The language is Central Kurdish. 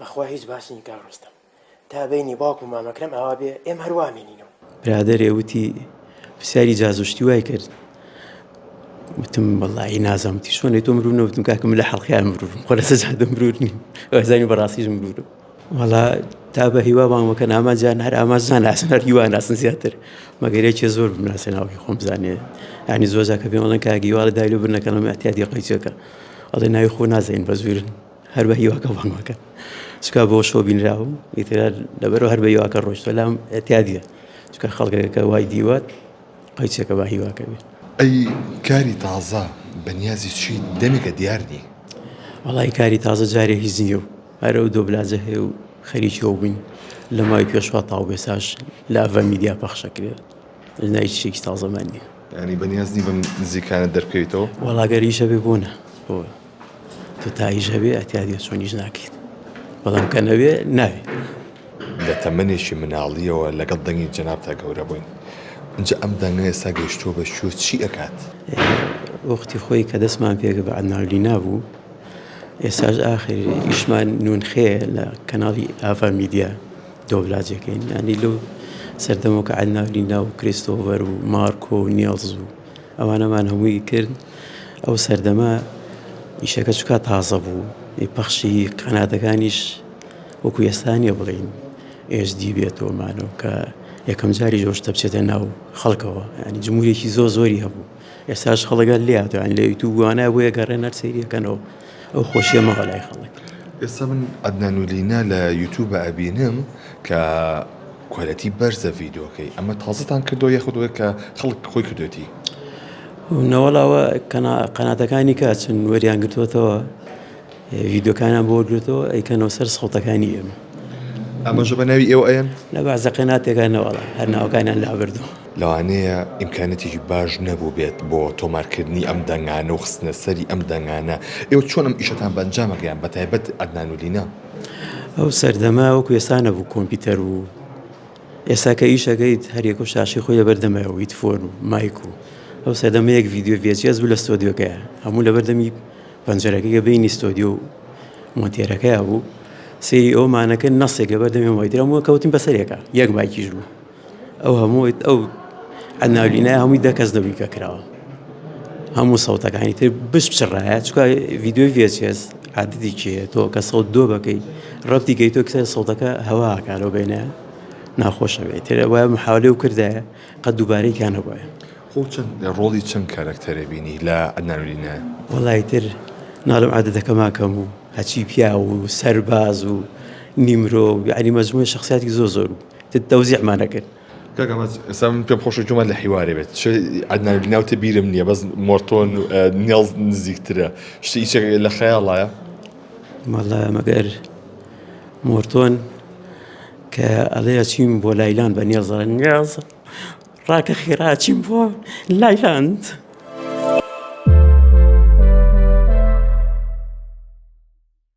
بەخوا هیچ باش نین کاک ڕۆستەم تا بەینی باوکم و مام ئەکرەم ئاوا بێ ئێمە هەر وا ئەمێنینەوە. برادەرێ وتی پرسیاری جاز و شتی وای کرد وتم وەڵی نازانم وتی چۆنێ تۆ مرور نەوتم کاکە من لە حەڵقیان مرورم خۆ لەسەر جادە مرور نیم وازانی بەڕاستیش مرورم وەڵا تا بە هیوا بانگ بکەن ئامانجیان هەر ئامانج ناناسن هەر هیوا ناسن زیاتر مەگەر یەکێ زۆر بمناسێ ناوەکەی خۆم بزانێ یعنی زۆر جار کە پێم ئەڵێن کاک هیوا ئەڵێ دایلۆ برنەکەنەوە ئیعتیادی قەیچەکە ئەڵێ ناوی خۆ نازانین بە زویر هەر بە هیواکە بانگ بکەن چونکە بۆ شۆ بینراوم ئیتر لەبەرەوە هەر بە هیواکە ڕۆیشتوە لام ئیعتیادیە چونکە خەڵکەکە وای دیوە قەیچەکە بە هیواکە بێ. ئەی کاری تازە بەنیازی چیت دەمێکە دیار نی؟ وەڵای کاری تازە جارێ هیچ نییە و هەر ئەو دۆبلاجە هەیە و خەریکی ئەو بووین لە ماوەی پێشوە تاو ئێستاش لە ئەڤا میدیا پەخشەکرێت نا هیچ شتێکی تازەمان نییە. یانی بەنیاز نی بەم نزیکانە دەربکەویتەوە؟ وەڵا گەر ئیش هەبێ بۆ نا بۆ تۆ تا ئیش هەبێ ئەتیادیە چۆنیش ناکەیت بەڵام کە نەبێ نابێ. لە تەمەنێکی مناڵیەوە لەگەڵ دەنگی جەنابتا گەورە بووین ئینجا ئەم دەنگە ئێستا گەیشتووە بە کوێ چی ئەکات؟ وەختی خۆی کە دەستمان پێکرد بە عەدنان لینا بوو ئێستاش ئاخر ئیشمان نونخەیە لە کەناڵی ئاڤا میدیا دۆبلاجەکەین ینی لەو سەردەمەوە کە عەدنان لینا و کریستۆڤەر و مارکۆ و نیڵز و ئەوانەمان هەمووی کرد ئەو سەردەمە ئیشەکە چکا تازە بوو پەخشی قەناتەکانیش وەکو ئێستا نییە بڵێین HD بێتەوە مانەوە کە یەکەم جاری زۆر شتە بچێتە ناو خەڵکەوە ینی جمهورێکی زۆر زۆری هەبوو ئێستاش خەڵەکە لێ هاتووە لە یوتیوب وانە بۆیە گەڕێن هەر سەیریەکەنەوە ئەو خۆشیە مەغە لای خەڵک. ئێستا من عەدنان و لینا لە یوتوب ئەبینم کە quality بەرزە ڤیدۆکەی ئەمە تازەتان کردەوە یاخود ئەوەیە کە خەڵک خۆی کردوێتی؟ نەوەڵا ئەوە قەناتەکانی کە ئەچن وەریان گرتووەتەوە ڤیدیۆکانیان بۆ وەرگرتەوە ئەیکەنەوە سەر سەوتەکانی ئێمە. ئاماژە بە ناوی ئێوە ئەیەن؟ لە بەعزە قەناتێکا نەوەڵا هەر ناوەکانیان لابردووە. لەوانەیە ئیمکانیەتێکی باش نەبووبێت بۆ تۆمارکردنی ئەم دەنگانە و خستنە سەری ئەم دەنگانە، ئێوە چۆن ئەم ئیشەتان بە ئەنجام ئەگەیاند بە تایبەت عەدنان و لینا؟ ئەو سەردەمە وەکو ئێستا نەبوو کۆمپیوتەر و ئێستا کە ئیش ئەکەیت هەر یەکەو شاشەی خۆی لەبەر دەمەوە و headphone و mic و ئەو سەردەمە یەک ڤیدیۆ VHS بوو لە ستۆدیۆکەیە هەموو لەبەردەمی پەنجەرەکەی کە بینی ستۆدیۆ و مۆنتێرەکەیا بوو سەیری ئەومانەکە نەسێک لەبەر دەمی مایتر هەموو کەوتین بەسەرێکە یەک مایکیش بوو ئەو هەموو ئەو عەناولینای هەمووی دە کەس نەبووی کە کراوە هەموو سەوتەکانی تر بش بچڕایە چکە ڤیددیوی VHS عادەتی کێ تۆ کە سەوت دۆ بەکەی ڕەتی کەی تۆ کسە سەوتەکە هەواکە لەو بینە ناخۆشە بێت تر وایە محاولێ و کردایە قەت دووبارەی نەبووە. خۆ چەند ڕۆڵی چەند کارەکتەرە بینی لە عەدنان و لینا؟ وەڵای تر ناڵێم عادەتەکەمان کەم بوو هەچی پیاو و سەرباز و نیمرۆ و یعنی مەجموعە شخصیاتی زۆر زۆر بوو تر تەوزیعمان ئەکرد. کاک ئامانج ئێستا من پێم خۆشە گوێمان لە حیوارێ بێت چ عەدنان و لینا وتە بیرم نییە بەس مۆرتۆن و نێڵز نزیکترە شتی ئیشێک لە خەیاڵایە؟ وەڵا مەگەر مۆرتۆن کە ئەڵێ ئەچین بۆ لایلاند بە نێڵز ئەڵێ نێڵز ڕاکە خێرا ئەچین بۆ لایلاند.